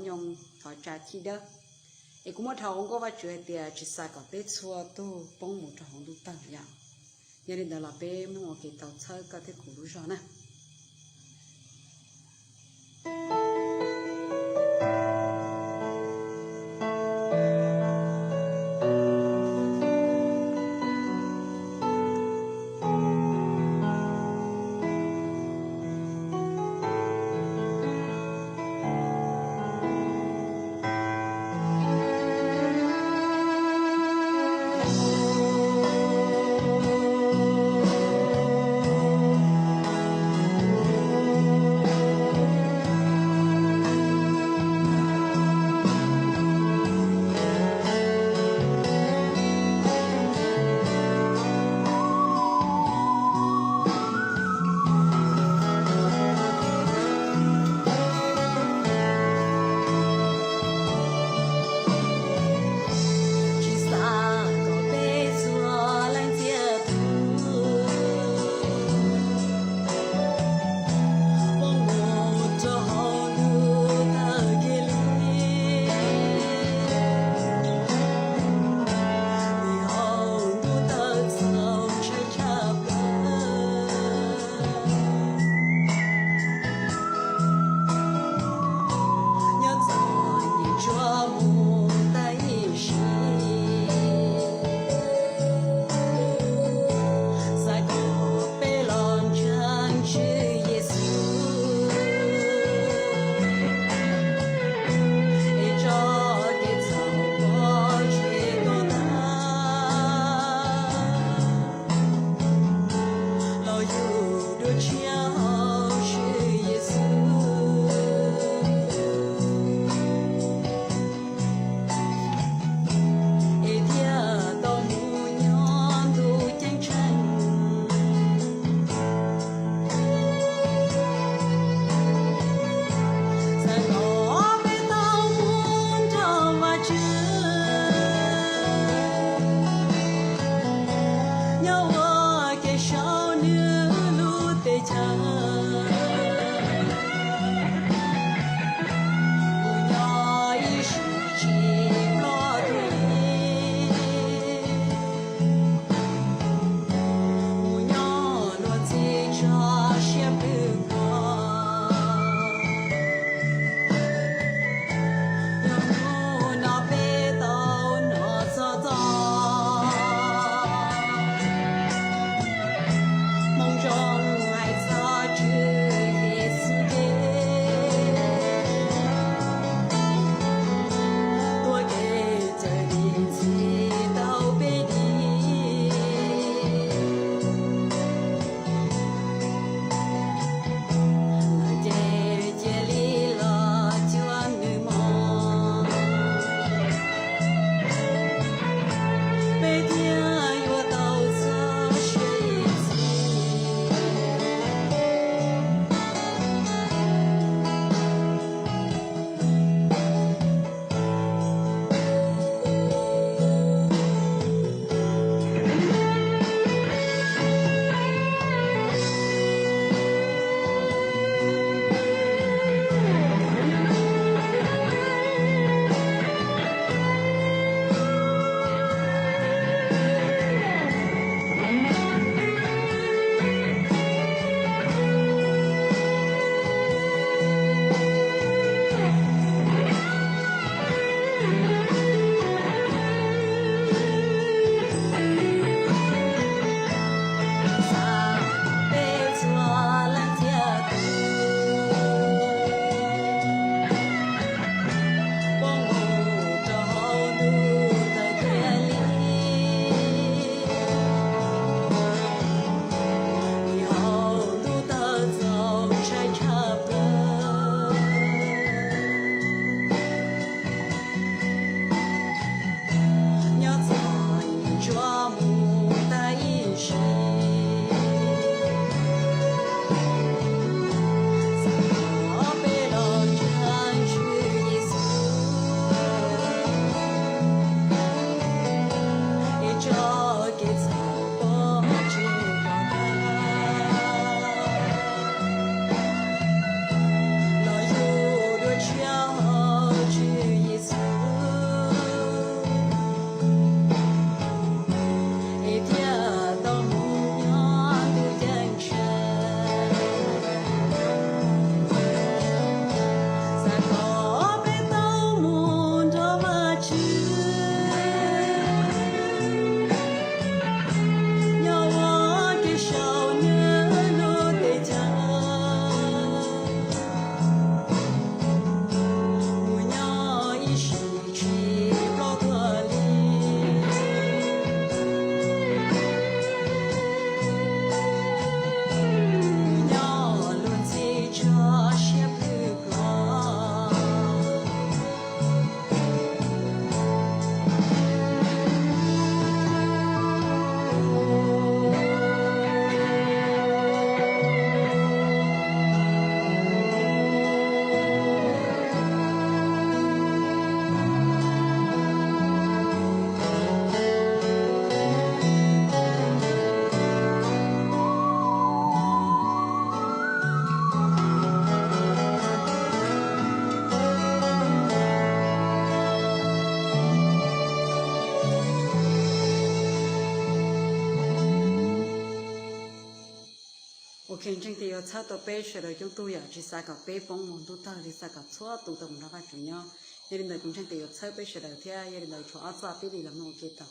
nyob thov tsa chij dawb. Es kuv muab dhau ua nkauj Vajtswv hais tias tsis xav kom peb txhua tug poob mus rau hauv ntuj tawg yom. Yog li ntawd los peb mloog ua ke tau txhawb koj thiab kuv lub zog na. Ok, ntseeg tias yuav txhawb tau peb sawv daws coob tug yom, tsis xav kom peb poob mus ntuj tawg li, xav kom txhua tus tau mus nrog Vajtswv nyob. Yog li ntawd kuv ntseeg tias yuav txhawb peb sawv daws thiab, yog li ntawd tshuav ob txoj peb li los mloog ua ke tau.